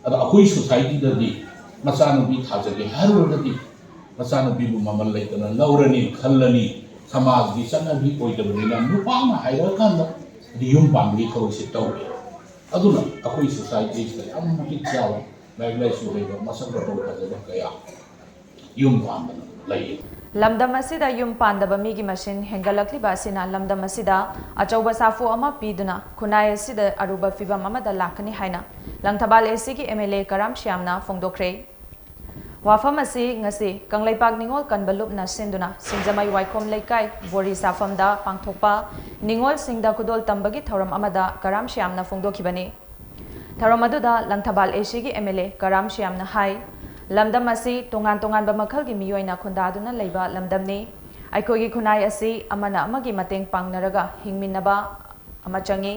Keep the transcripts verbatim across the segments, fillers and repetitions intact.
ꯑꯗꯣ ꯑꯩꯈꯣꯏ ꯁꯣꯁꯥꯏꯇꯤꯗꯗꯤ ꯃꯆꯥꯅꯨꯄꯤ ꯊꯥꯖꯒꯦ ꯍꯥꯏꯔꯨꯔꯒꯗꯤ ꯃꯆꯥꯅꯨꯄꯤꯕꯨ ꯃꯃꯜ ꯂꯩꯇꯅ ꯂꯧꯔꯅꯤ ꯈꯜꯂꯅꯤ, ꯁꯃꯥꯖꯒꯤ ꯆꯠꯅꯕꯤ ꯑꯣꯏꯗꯕꯅꯤꯅ ꯅꯨꯄꯥ ꯑꯃ ꯍꯥꯏꯔꯀꯥꯟꯗ ꯍꯥꯏꯗꯤ ꯌꯨꯝ ꯄꯥꯟꯕꯒꯤ ꯊꯕꯛꯁꯦ ꯇꯧꯔꯦ꯫ ꯑꯗꯨꯅ ꯑꯩꯈꯣꯏ ꯁꯣꯁꯥꯏꯇꯤꯁꯤꯗ ꯌꯥꯝ ꯃꯇꯤꯛ ꯆꯥꯕ ꯂꯥꯏꯔꯤꯛ ꯂꯥꯏꯁꯨ ꯍꯩꯕ ꯃꯁꯛ ꯃꯇꯧ ꯐꯖꯕ ꯀꯌꯥ ꯌꯨꯝ ꯄꯥꯟꯗꯅ ꯂꯩꯌꯦ꯫ ꯂꯝꯗꯝ ꯑꯁꯤꯗ ꯌꯨꯝ ꯄꯥꯟꯗꯕ ꯃꯤꯒꯤ ꯃꯁꯤꯡ ꯍꯦꯟꯒꯠꯂꯛꯂꯤꯕ ꯑꯁꯤꯅ ꯂꯝꯗꯝ ꯑꯁꯤꯗ ꯑꯆꯧꯕ ꯁꯥꯐꯨ ꯑꯃ ꯄꯤꯗꯨꯅ ꯈꯨꯟꯅꯥꯏ ꯑꯁꯤꯗ ꯑꯔꯨꯕ ꯐꯤꯚꯝ ꯑꯃꯗ ꯂꯥꯛꯀꯅꯤ ꯍꯥꯏꯅ ꯂꯪꯊꯕꯥꯜ ꯑꯦꯁꯤꯒꯤ ꯑꯦꯝ ꯑꯦꯜ ꯑꯦ ꯀꯔꯥꯝ ꯁ꯭ꯌꯥꯝꯅ ꯐꯣꯡꯗꯣꯛꯈ꯭ꯔꯦ꯫ ꯋꯥꯐꯝ ꯑꯁꯤ ꯉꯁꯤ ꯀꯪꯂꯩꯄꯥꯛ ꯅꯤꯉꯣꯜ ꯀꯟꯕ ꯂꯨꯞꯅ ꯁꯤꯟꯗꯨꯅ ꯁꯤꯡꯖꯃꯩ ꯋꯥꯏꯈꯣꯝ ꯂꯩꯀꯥꯏ ꯕꯣꯔꯤ ꯁꯥꯐꯝꯗ ꯄꯥꯡꯊꯣꯛꯄ ꯅꯤꯉꯣꯜꯁꯤꯡꯗ ꯈꯨꯗꯣꯜ ꯇꯝꯕꯒꯤ ꯊꯧꯔꯝ ꯑꯃꯗ ꯀꯔꯥꯝ ꯁ꯭ꯌꯥꯝꯅ ꯐꯣꯡꯗꯣꯛꯈꯤꯕꯅꯤ꯫ ꯊꯧꯔꯝ ꯑꯗꯨꯗ ꯂꯪꯊꯕꯥꯜ ꯑꯦꯁꯤꯒꯤ ꯑꯦꯝ ꯑꯦꯜ ꯑꯦ ꯀꯔꯥꯝ ꯁ꯭ꯌꯥꯝꯅ ꯍꯥꯏ, ꯂꯝꯗꯝ ꯑꯁꯤ ꯇꯣꯉꯥꯟ ꯇꯣꯉꯥꯟꯕ ꯃꯈꯜꯒꯤ ꯃꯤꯑꯣꯏꯅ ꯈꯨꯟꯗꯥꯗꯨꯅ ꯂꯩꯕ ꯂꯝꯗꯝꯅꯤ꯫ ꯑꯩꯈꯣꯏꯒꯤ ꯈꯨꯟꯅꯥꯏ ꯑꯁꯤ ꯑꯃꯅ ꯑꯃꯒꯤ ꯃꯇꯦꯡ ꯄꯥꯡꯅꯔꯒ ꯍꯤꯡꯃꯤꯟꯅꯕ ꯑꯃ ꯆꯪꯏ꯫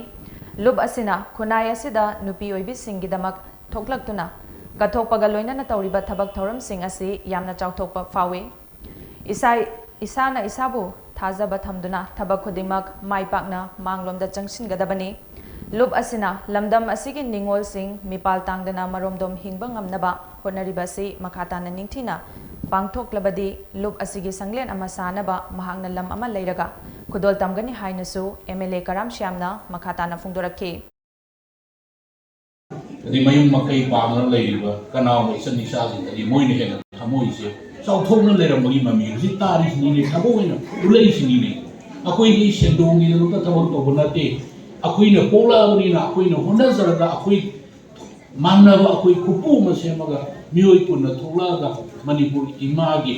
ꯂꯨꯞ ꯑꯁꯤꯅ ꯈꯨꯟꯅꯥꯏ ꯑꯁꯤꯗ ꯅꯨꯄꯤ ꯑꯣꯏꯕꯤꯁꯤꯡꯒꯤꯗꯃꯛ ꯊꯣꯛꯂꯛꯇꯨꯅ ꯀꯠꯊꯣꯛꯄꯒ ꯂꯣꯏꯅꯅ ꯇꯧꯔꯤꯕ ꯊꯕꯛ ꯊꯧꯔꯝꯁꯤꯡ ꯑꯁꯤ ꯌꯥꯝꯅ ꯆꯥꯎꯊꯣꯛꯄ ꯐꯥꯎꯏ꯫ ꯏꯁꯥ, ꯏꯁꯥꯅ ꯏꯁꯥꯕꯨ ꯊꯥꯖꯕ ꯊꯝꯗꯨꯅ ꯊꯕꯛ ꯈꯨꯗꯤꯡꯃꯛ ꯃꯥꯏ ꯄꯥꯛꯅ ꯃꯥꯡꯂꯣꯝꯗ ꯆꯪꯁꯤꯟꯒꯗꯕꯅꯤ꯫ ꯂꯨꯞ ꯑꯁꯤꯅ ꯂꯝꯗꯝ ꯑꯁꯤꯒꯤ ꯅꯤꯡꯉꯣꯜꯁꯤꯡ ꯃꯤꯄꯥꯜ ꯇꯥꯡꯗꯅ ꯃꯔꯣꯝꯗꯣꯝ ꯍꯤꯡꯕ ꯉꯝꯅꯕ ꯍꯣꯠꯅꯔꯤꯕ ꯑꯁꯤ ꯃꯈꯥ ꯇꯥꯅ ꯅꯤꯡꯊꯤꯅ ꯄꯥꯡꯊꯣꯛꯂꯕꯗꯤ ꯂꯨꯞ ꯑꯁꯤꯒꯤ ꯁꯪꯂꯦꯟ ꯑꯃ ꯁꯥꯅꯕ ꯃꯍꯥꯛꯅ ꯂꯝ ꯑꯃ ꯂꯩꯔꯒ ꯈꯨꯗꯣꯜ ꯇꯝꯒꯅꯤ ꯍꯥꯏꯅꯁꯨ ꯑꯦꯝ ꯑꯦꯜ ꯑꯦ ꯀꯔꯥꯝ ꯁ꯭ꯌꯥꯝꯅ ꯃꯈꯥ ꯇꯥꯅ ꯐꯣꯡꯗꯣꯔꯛꯈꯤ꯫ ꯑꯗꯩ ꯃꯌꯨꯝ ꯃꯀꯩ ꯄꯥꯡꯗꯅ ꯂꯩꯔꯤꯕ ꯀꯅꯥꯒꯨꯝꯕ ꯏꯆꯟ ꯏꯆꯥꯁꯤꯡꯗꯗꯤ ꯃꯣꯏꯅ ꯍꯦꯟꯅ ꯊꯃꯣꯏꯁꯦ ꯆꯥꯎꯊꯣꯛꯅ ꯂꯩꯔꯝꯕꯒꯤ ꯃꯃꯤ ꯍꯧꯖꯤꯛ ꯇꯥꯔꯤꯁꯤꯅꯤꯅꯦ, ꯊꯕꯛ ꯑꯣꯏꯅ ꯎꯠꯂꯛꯏꯁꯤꯅꯤꯅꯦ꯫ ꯑꯩꯈꯣꯏꯗꯤ ꯁꯦꯟꯗꯣꯡꯒꯤꯗꯃꯛꯇ ꯊꯕꯛ ꯇꯧꯕ ꯅꯠꯇꯦ꯫ ꯑꯩꯈꯣꯏꯅ ꯄꯣꯛꯂꯛꯑꯕꯅꯤꯅ ꯑꯩꯈꯣꯏꯅ ꯍꯣꯠꯅꯖꯔꯒ ꯑꯩꯈꯣꯏ ꯃꯥꯟꯅꯕ ꯑꯩꯈꯣꯏ ꯈꯨꯄꯨ ꯑꯃ ꯁꯦꯝꯃꯒ ꯃꯤꯑꯣꯏ ꯄꯨꯟꯅ ꯊꯣꯛꯂꯛꯑꯒ ꯃꯅꯤꯄꯨꯔ ꯏꯃꯥꯒꯤ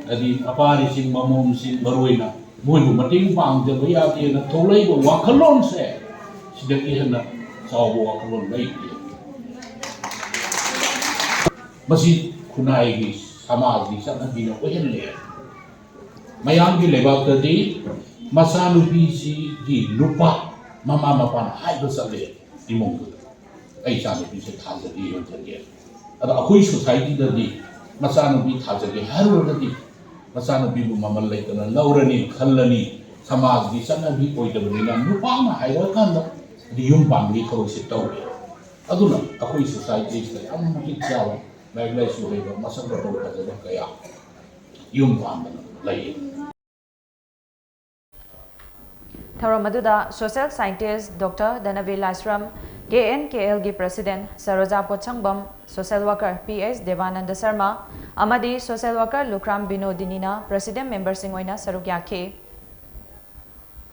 ꯍꯥꯏꯗꯤ ꯃꯄꯥꯔꯤꯁꯤꯡ ꯃꯃꯣꯝꯁꯤꯡ ꯃꯔꯨ ꯑꯣꯏꯅ ꯃꯣꯏꯕꯨ ꯃꯇꯦꯡ ꯄꯥꯡꯗꯕ ꯌꯥꯗꯦꯅ ꯊꯣꯛꯂꯛꯏꯕ ꯋꯥꯈꯜꯂꯣꯟꯁꯦ ꯁꯤꯗꯒꯤ ꯍꯦꯟꯅ ꯆꯥꯎꯕ ꯋꯥꯈꯜꯂꯣꯟ ꯂꯩꯇꯦ꯫ ꯃꯁꯤ ꯈꯨꯟꯅꯥꯏꯒꯤ ꯁꯃꯥꯖꯒꯤ ꯆꯠꯅꯕꯤꯅ ꯑꯣꯏꯍꯜꯂꯦ꯫ ꯃꯌꯥꯝꯒꯤ ꯂꯩꯕꯥꯛꯇꯗꯤ ꯃꯆꯥꯅꯨꯄꯤꯁꯤꯒꯤ ꯅꯨꯄꯥ ꯃꯃꯥ ꯃꯄꯥꯅ ꯍꯥꯏꯕ ꯆꯠꯂꯦ ꯏꯃꯨꯡꯗꯨꯗ, "ꯑꯩ ꯏꯆꯥꯅꯨꯄꯤꯁꯦ ꯊꯥꯖꯒꯦ ꯌꯣꯟꯊꯒꯦ"꯫ ꯑꯗꯣ ꯑꯩꯈꯣꯏ ꯁꯣꯁꯥꯏꯇꯤꯗꯗꯤ ꯃꯆꯥꯅꯨꯄꯤ ꯊꯥꯖꯒꯦ ꯍꯥꯏꯔꯨꯔꯒꯗꯤ ꯃꯆꯥꯅꯨꯄꯤꯕꯨ ꯃꯃꯜ ꯂꯩꯇꯅ ꯂꯧꯔꯅꯤ ꯈꯜꯂꯅꯤ꯫ ꯁꯃꯥꯖꯒꯤ ꯆꯠꯅꯕꯤ ꯑꯣꯏꯗꯕꯅꯤꯅ ꯅꯨꯄꯥ ꯑꯃ ꯍꯥꯏꯔꯀꯥꯟꯗ ꯌꯨꯝ ꯄꯥꯟꯕꯒꯤ ꯊꯕꯛꯁꯦ ꯇꯧꯔꯦ꯫ ꯑꯗꯨꯅ ꯑꯩꯈꯣꯏ ꯁꯣꯁꯥꯏꯇꯤꯁꯤꯗ ꯌꯥꯝ ꯃꯇꯤꯛ ꯆꯥꯕ ꯂꯥꯏꯔꯤꯛ ꯂꯥꯏꯁꯨ ꯍꯩꯕ ꯃꯁꯛ ꯃꯇꯧ ꯐꯖꯕ ꯀꯌꯥ ꯌꯨꯝ ꯄꯥꯟꯗꯅ ꯂꯩ꯫ ꯊꯧꯔꯝ ꯑꯗꯨꯗ social scientist Doctor Dhanabir Laishram, K N K ꯑꯦꯜꯒꯤ president Saroja Potsangbam, social worker P H Debananda Sharma ꯑꯃꯗꯤ social worker ꯂꯨꯈ꯭ꯔꯥꯝ ꯕꯤꯅꯣꯗꯤꯅꯤꯅ president memberꯁꯤꯡ ꯑꯣꯏꯅ ꯁꯔꯨꯛ ꯌꯥꯈꯤ꯫